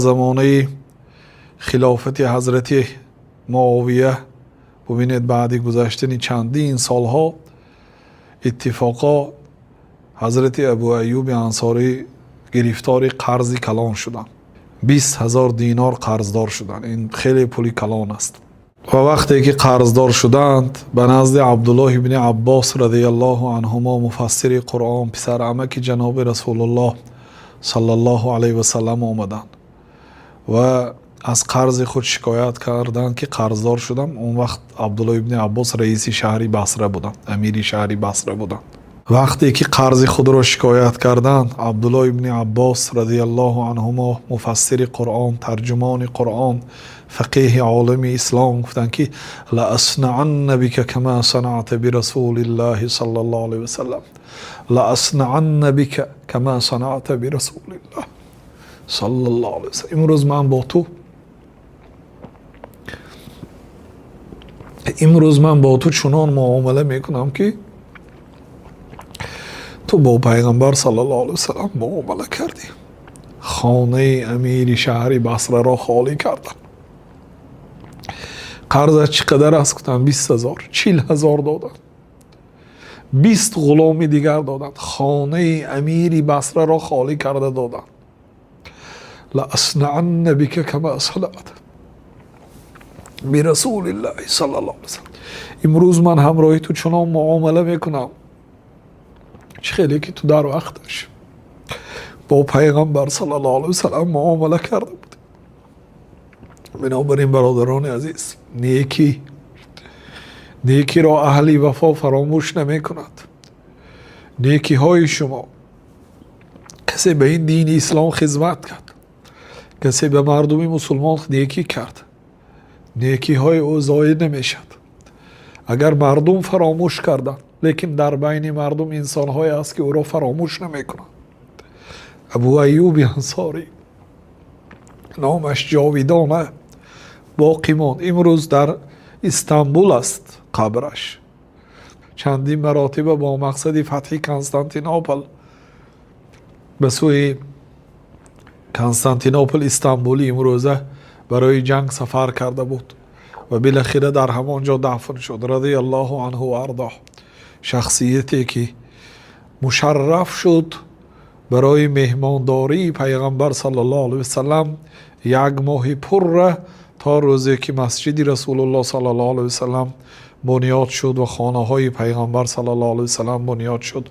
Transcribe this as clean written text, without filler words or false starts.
Замонаи хилофати ҳазрати Муовия, бубинед, баъди гузаштани чандин солҳо иттифоқо ҳазрати Абу Аюби Ансорӣ гирифтори қарзи калон шуданд. 20 000 динор қарздор шуданд. Ин хеле пули калон аст. Ва вақте ки қарздор шуданд, ба назди Абдуллоҳ ибни Аббос радиаллоҳу анҳумо, муфассири Қуръон, писарамаки ҷаноби Расулуллоҳ саллаллоҳу алайҳи васаллам омаданд ва аз қарзи худ шикоят карданд, ки қарздор шудам. Он вақт Абдуллоҳ ибни Аббос раиси шаҳри Басра буданд, амири шаҳри Басра буданд. Вақте ки қарзи худро шикоят карданд, Абдуллоҳ ибни Аббос радиаллоҳу анҳумо, муфассири Қуръон, тарҷумони Қуръон, фақеҳи олами ислом, гуфтанд, ки لأصنعن بك كما صنعت برسول الله صلى الله عليه وسلم، لأصنعن بك كما صنعت برسول الله صلى الله عليه وسلم. Имрӯз ман бо ту чунон муомала мекунам, ки ту бо пайғамбар саллаллоҳу алайҳи васаллам муомала кардӣ. Хонаи амири шаҳри Басраро холӣ кардам. Қарзат чӣ қадар аст? Гуфтам: 20 000. 40 000 доданд, 20 ғуломи дигар доданд, хонаи амири Басраро холӣ карда доданд. لأصنعن بك كما صنعت برسول الله صلى الله عليه وسلم. Имрӯз ман ҳамроҳи ту чунон муомала мекунам, чӣ хеле ки ту дар вақташ бо пайғамбар саллаллоҳу алайҳи васаллам муомала карда будӣ. Бинобар ин, бародарони азиз, некӣ, некиро аҳли вафо фаромӯш намекунад. Некиҳои шумо, касе ба ин дини ислом хизмат кард, касе ба мардуми мусулмон некӣ кард, некиҳои ӯ зоид намешавад. Агар мардум фаромӯш карданд, лекин дар байни мардум инсонҳое аст, ки ӯро фаромӯш намекунанд. Абу Аюби Ансорӣ номаш ҷовидона боқӣ монд. Имрӯз дар Истанбул аст қабраш. Чандин маротиба бо мақсади фатҳи Константинопол ба сӯи Константинопол, Истанбули имрӯза, барои ҷанг сафар карда буд ва билахира дар ҳамон ҷо дафн шуд. رضي الله عنه وأرضاه. Шахсияте ки мушарраф шуд барои меҳмондории пайғамбар саллаллоҳу алайҳи васаллам як моҳи пурра, то рӯзе ки масҷиди Расулуллоҳ саллаллоҳу алайҳи васаллам бунёд шуд ва хонаҳои пайғамбар саллаллоҳу алайҳи васаллам бунёд шуд.